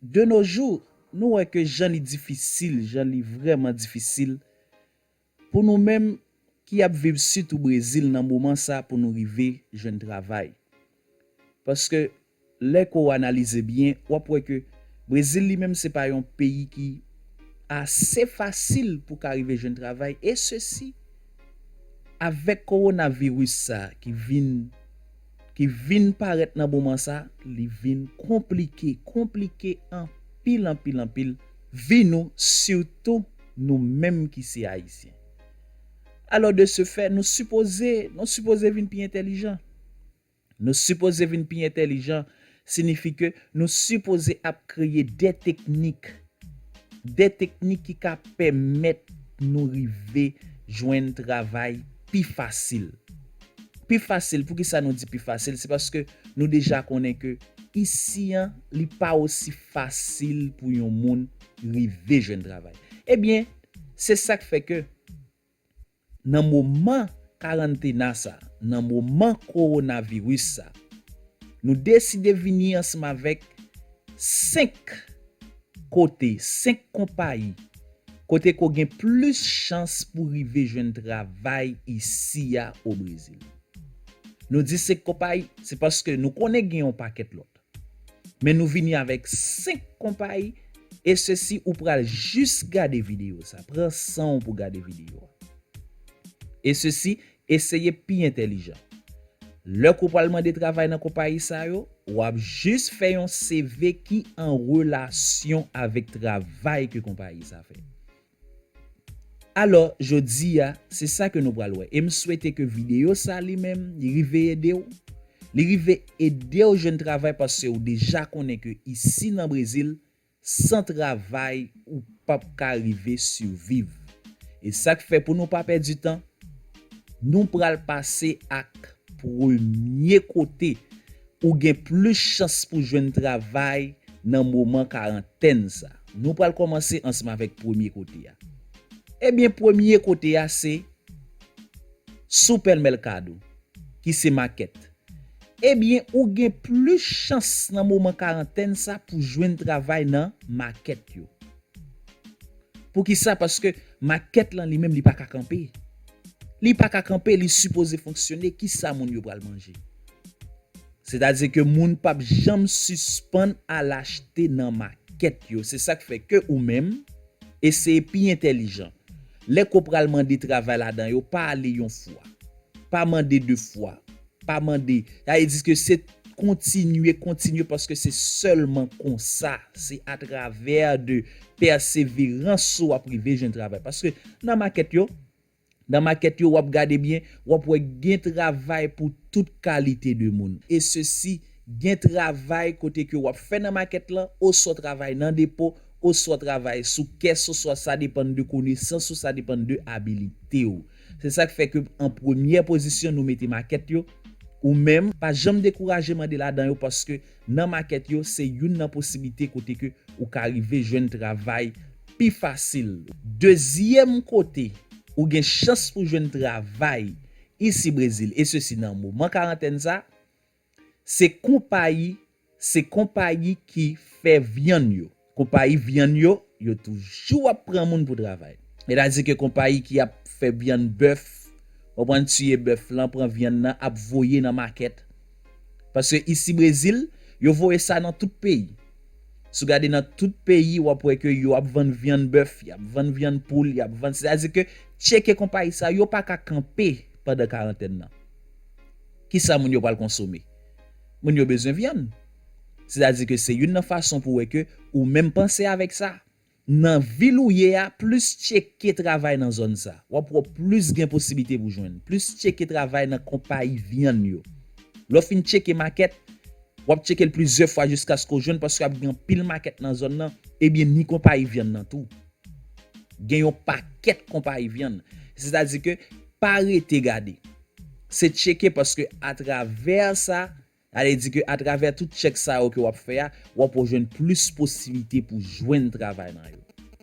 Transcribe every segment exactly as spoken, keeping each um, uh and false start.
De nos jours, nou wè ke jan li difisil, jan li vrèman difisil pou nou menm ki ap viv sitou Brezil nan moman sa pou nou rive jwenn travay. Paske lè ke w analize byen, w ap wè ke Brezil li menm se pa yon peyi ki ase fasil pou ka rive jwenn travay, e sesi avèk kowonaviris sa ki vin ki vin parèt nan moman sa, li vin konplike, konplike anpil, anpil, anpil vi nou, sitou nou menm ki se Ayisyen. Alò, de ce fait, nou sipoze, nou sipoze vin pi entèlijan. Nou sipoze vin pi entèlijan, siyifi ke nou sipoze ap kreye de teknik, de teknik ki ka pèmèt nou rive jwenn travay pi fasil. Pi fasil, poukisa nou di pi fasil? Se paske nou deja konnen ke isi an, li pa osi fasil pou yon moun rive jwenn travay. Ebyen, se sa k fè ke nan moman karantena sa, nan moman kowonaviris sa, nou deside vini ansanm avèk senk kote, senk konpayi, kote ke w gen plis chans pou rive jwenn travay isi a o Brezil. Nou di senk konpayi, se paske nou konnen gen yon pakèt lòt. Men nou vini avèk senk konpayi, e sesi ou pral jis gade videyo sa. Pran san w pou gade videyo a. E sesi, eseye pi entèlijan. Lè ke w pral mande travay nan konpayi sa yo, w ap jis fè yon C V ki an relasyon avèk travay ke konpayi sa fè. Alò, jodi a, se sa ke nou pral wè. E m swete ke videyo sa li menm, li rive ede w. Li rive ede w jwenn travay paske w deja konnen ke isi nan Brezil, san travay, ou p ap ka rive siviv. E sa k fè pou nou pa pèdi tan, nou pral pase ak premye kote ou gen plis chans pou jwenn travay nan moman karantèn sa. Nou pral kòmanse ansanm avèk premye kote a. Ebyen, premye kote a se Supermercado, ki se makèt. Ebyen, ou gen plis chans nan moman karantèn sa pou jwenn travay nan makèt yo. Poukisa? Paske makèt lan li menm li pa ka kanpe. Li pa ka kanpe, li sipoze fonksyone. Kisa moun yo pral manje? Sètadi ke moun p ap janm sispann al achte nan makèt yo. Se sa k fè ke ou menm, eseye pi entèlijan. Lè ke w pral mande travay ladan yo, pa ale yon fwa. Pa mande de fwa. Pa mande. Sa vle di ke se kontinye, kontinye, paske se sèlman konsa, se atravè de pèseverans ou w ap rive jwenn travay. Paske nan makèt yo, nan makèt yo, w ap gade byen, w ap wè gen travay pou tout kalite de moun. E sesi, gen travay kote ke w ap fè nan makèt lan, oswa w travay nan depo, oswa w travay sou kès, oswa sa depann de konesans ou, sa depann de abilite w. Se sa k fè ke an premyè pozisyon nou mete makèt yo. Ou menm, pa janm dekouraje mande ladan yo, paske nan makèt yo, se youn nan posiblite kote ke ou ka rive jwenn travay pi fasil. Dezyèm kote ou gen chans pou jwenn travay isi Brezil, e sesi nan moman karantèn sa, se konpayi, se konpayi ki fè vyann yo. Konpayi vyann yo, yo toujou ap pran moun pou travay. Sètadi ke konpayi ki ap fè vyann bèf, konprann, tiye bèf lan, pran vyann nan, ap voye nan makèt. Paske isi Brezil, yo voye sa nan tout peyi. Si w gade nan tout peyi, w ap wè ke yo ap vann vyann bèf, y ap vann vyann poul, y ap vann, sètadi ke tcheke konpayi sa, yo pa ka kanpe pandan karantèn nan. Kisa moun yo pral konsome? Moun yo bezwen vyann. Sètadi ke se youn nan fason pou wè ke ou menm panse avèk sa. Nan vil ou ye a, plis tcheke travay nan zòn sa. W ap wè plis gen posiblite pou jwenn. Plis tcheke travay nan konpayi vyann yo. Lè w fin tcheke makèt, w ap tcheke l plizyè fwa jiskaske w jwenn, paske ap gen anpil makèt nan zòn nan, ebyen ni konpayi vyann nan tou. Gen yon pakèt konpayi vyann. Sètadi ke pa rete gade. Se tcheke paske atravè sa, sa vle di ke atravè tout tchèk sa yo ke w ap fè a, w ap jwenn plis posiblite pou jwenn travay nan yo.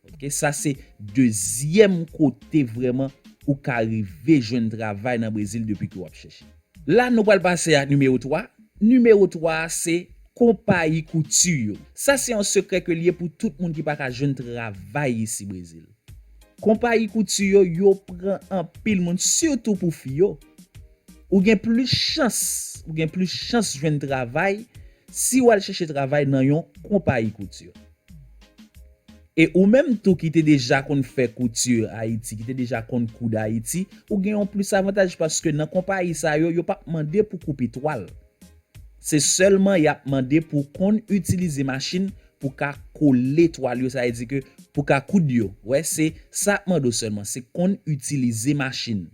Oke, sa se dezyèm kote vrèman ou ka rive jwenn travay nan Brezil depi ke w ap chèche. La, nou pral pase a nimewo twa. Nimewo twa a se konpayi kouti yo. Sa se yon sekrè ke l ye pou tout moun ki pa ka jwenn travay isi Brezil. Konpayi kouti yo, yo pran anpil moun, sitou pou fi yo. Ou gen plis chans, ou gen plis chans jwenn travay si w al chèche travay nan yon konpayi kouti. E ou menm tou ki te deja konn fè kouti Ayiti, ki te deja konn koud Ayiti, ou gen yon plis avantaj paske nan konpayi sa yo, yo p ap mande pou koupe twal. Se sèlman y ap mande pou konn itilize machin pou ka kole twal yo, sa vle di ke pou ka koud yo. Wè, se sa y ap mande w sèlman, se konn itilize machin.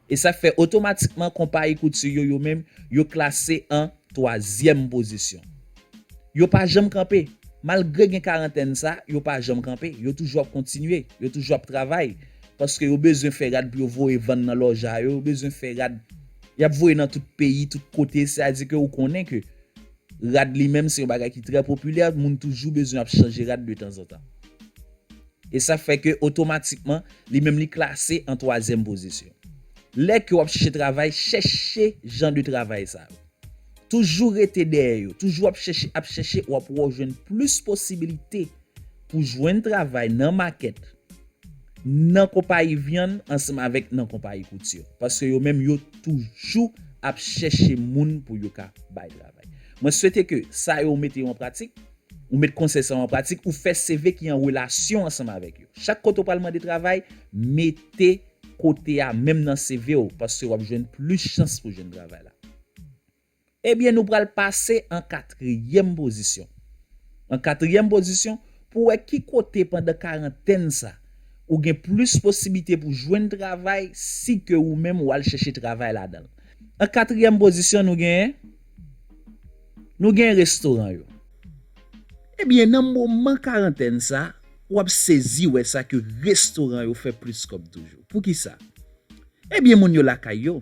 E sa fè otomatikman konpayi kouti yo, yo menm, yo klase an twazyèm pozisyon. Yo pa janm kanpe. Malgre gen karantèn sa, yo pa janm kanpe. Yo toujou ap kontinye. Yo toujou ap travay. Paske yo bezwen fè rad pou yo voye vann nan lòj a yo. Yo bezwen fè rad. Y ap voye nan tout peyi, tout kote. Sa vle di ke ou konnen ke rad li menm se yon bagay ki trè popilè. Moun toujou bezwen ap chanje rad de tanzantan. E sa fè ke otomatikman, li menm li klase an twazyèm pozisyon. Lè ke w ap chèche travay, chèche jan de travay sa yo. Toujou rete dèyè yo. Toujou ap chèche, ap chèche, w ap wè w jwenn plis posibilite pou jwenn travay nan makèt, nan konpayi vyann, ansanm avèk nan konpayi kouti. Paske yo menm, yo toujou ap chèche moun pou yo ka bay travay. Mwen swete ke sa yo mete yo an pratik, ou met konsèy sa yo an pratik, ou fè C V ki an relasyon ansanm avèk yo. Chak kote w pral mande travay, mete kote a menm nan C V w, paske w ap jwenn plis chans pou jwenn travay la. Ebyen, nou pral pase an katriyèm pozisyon. An katriyèm pozisyon, pou wè ki kote pandan karantèn sa, ou gen plis posiblite pou jwenn travay si ke ou menm w al chèche travay ladan l. An katriyèm pozisyon, nou genyen, nou genyen restoran yo. Ebyen, nan moman karantèn sa, w ap sezi wè sa ke restoran yo fè plis kòb toujou. Poukisa? Ebyen, moun yo lakay yo.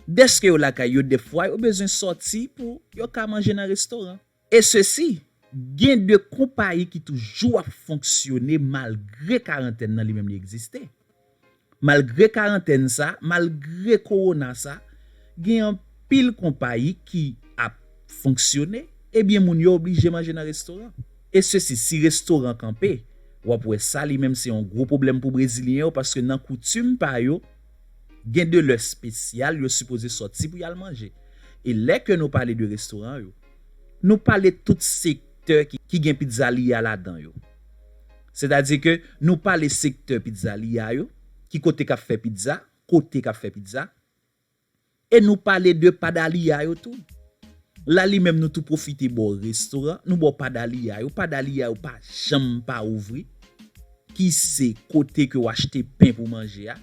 Dèske yo lakay yo, dèfwa yo bezwen sòti pou yo ka manje nan restoran. E sesi, gen de konpayi ki toujou ap fonksyone malgre karantèn nan li menm li egziste. Malgre karantèn sa, malgre kowona sa, gen anpil konpayi ki ap fonksyone, ebyen moun yo oblije manje nan restoran. E sesi, si restoran kanpe, w ap wè sa li menm se yon gwo pwoblèm pou Brezilyen yo, paske nan koutim pa yo, gen de lè espesyal yo sipoze sòti pou y al manje. E lè ke nou pale de restoran yo, nou pale tout sektè ki, ki gen pizzaria ladan yo. Sètadi ke nou pale sektè pizzaria yo, ki kote k ap fè pizza, kote k ap fè pizza, e nou pale de padaria yo tou. La li menm nou tou pwofite ba w restoran, nou ba w padaria yo, padaria yo pa janm pa ouvri, ki se kote ke w achte pen pou manje a.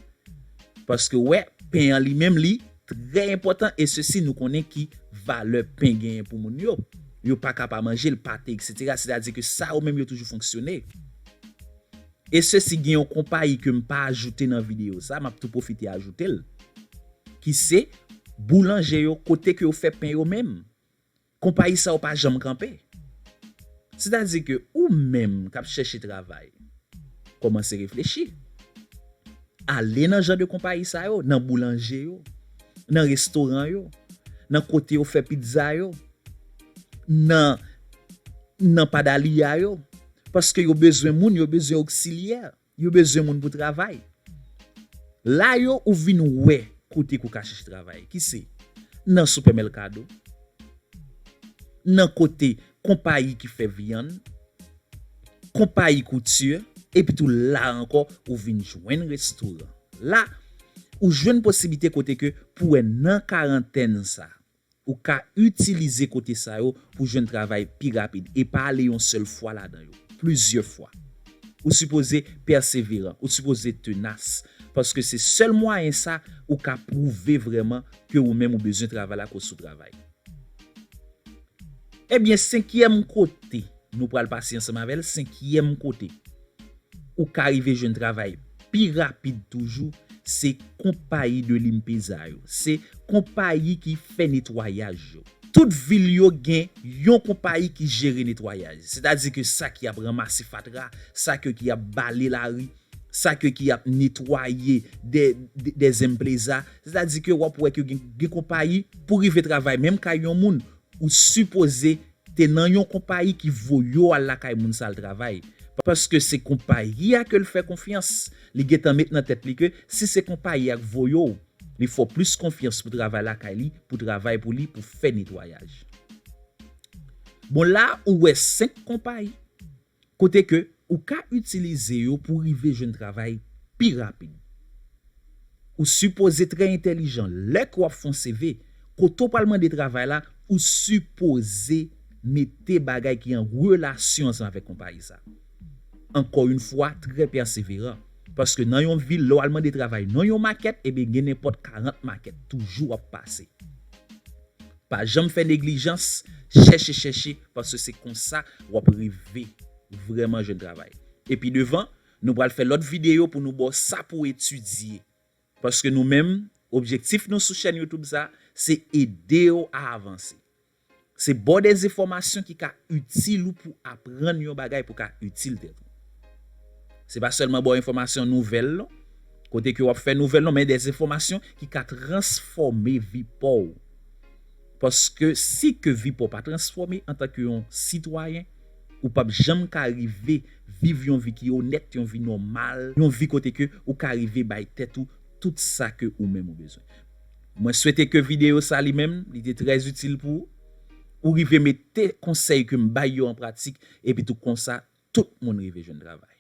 Paske wè, pen an li menm li trè enpòtan, e sesi nou konnen ki valè pen genyen pou moun yo. Yo pa ka pa manje l, pate, etsetera. Sètadi ke sa yo menm yo toujou fonksyone. E sesi gen yon konpayi ke m pa ajoute nan videyo sa, m ap tou pwofite ajoute l, ki se boulanje yo, kote ke yo fè pen yo menm. Konpayi sa yo pa janm kanpe. Sètadi ke ou menm k ap chèche travay, kòmanse reflechi. Ale nan jan de konpayi sa yo, nan boulanje yo, nan restoran yo, nan kote yo fè pizza yo, nan, nan padalia yo. Paske yo bezwen moun, yo bezwen oksilyè, yo bezwen moun pou travay. La yo ou vin wè kote ke w ka chèche travay, ki se nan sipèmèkado, nan kote konpayi ki fè vyann, konpayi kouti, epi tou la ankò ou vin jwenn restoran. La, ou jwenn posiblite kote ke pou wè nan karantèn sa, ou ka itilize kote sa yo pou jwenn travay pi rapid e pa ale yon sèl fwa ladan yo, plizyè fwa. Ou sipoze pèseveran, ou sipoze tenas, paske se sèl mwayen sa ou ka pwouve vrèman ke ou menm ou bezwen travay la, ke w sou travay. Ebyen, senkyèm kote, nou pral pase ansanm avè l, senkyèm kote ou ka rive jwenn travay pi rapid toujou, se konpayi de limpeza yo. Se konpayi ki fè netwayaj yo. Tout vil yo gen yon konpayi ki jere netwayaj. Sètadi ke sa ki ap ranmase fatra, sa ke ki ap bale lari, sa ke ki ap netwaye de, de, de empreza. Sètadi ke w ap wè ke gen, gen konpayi pou rive travay menm kay yon moun, Ou sipoze te nan yon konpayi ki voye w al lakay moun sa al travay. Paske se konpayi a ke l fè konfyans. Li gentan met nan tèt li ke si se konpayi a k voye w, li fè w plis konfyans pou travay lakay li, pou travay pou li, pou fè netwayaj. Bon, la, ou wè senk konpayi kote ke ou ka itilize yo pou rive jwenn travay pi rapid. Ou sipoze trè entèlijan. Lè ke w ap fè yon C V, kote w pral mande travay la, ou sipoze mete bagay ki an relasyon ansanm avèk konpayi sa. Ankò yon fwa, trè pèseveran. Paske nan yon vil, lè w al mande travay nan yon makèt, ebyen gen nenpòt karant makèt toujou w ap pase. Pa janm fè neglijans, chèche, chèche, paske se konsa w ap rive vrèman jwenn travay. Epi devan, nou pral fè lòt videyo pou nou ba w sa pou w etidye. Paske nou menm, objektif nou sou chèn YouTube sa, se ede w a avanse. Se ba w de enfòmasyon ki ka itil ou pou aprann yon bagay pou ka itil tèt ou. Se pa sèlman ba w enfòmasyon nouvèl, non. Kote ke w ap fè nouvèl, non, men de enfòmasyon ki ka transfòme vi pa w. Paske si ke vi pa w pa transfòme antanke yon sitwayen, ou p ap janm ka rive viv yon vi ki onèt, yon vi nòmal, yon vi kote ke ou ka rive bay tèt ou tout sa ke ou menm ou bezwen. Mwen swete ke videyo sa li menm, li te trè itil pou ou. Ou rive mete konsèy ke m bay yo an pratik, epi tou konsa, tout moun rive jwenn travay.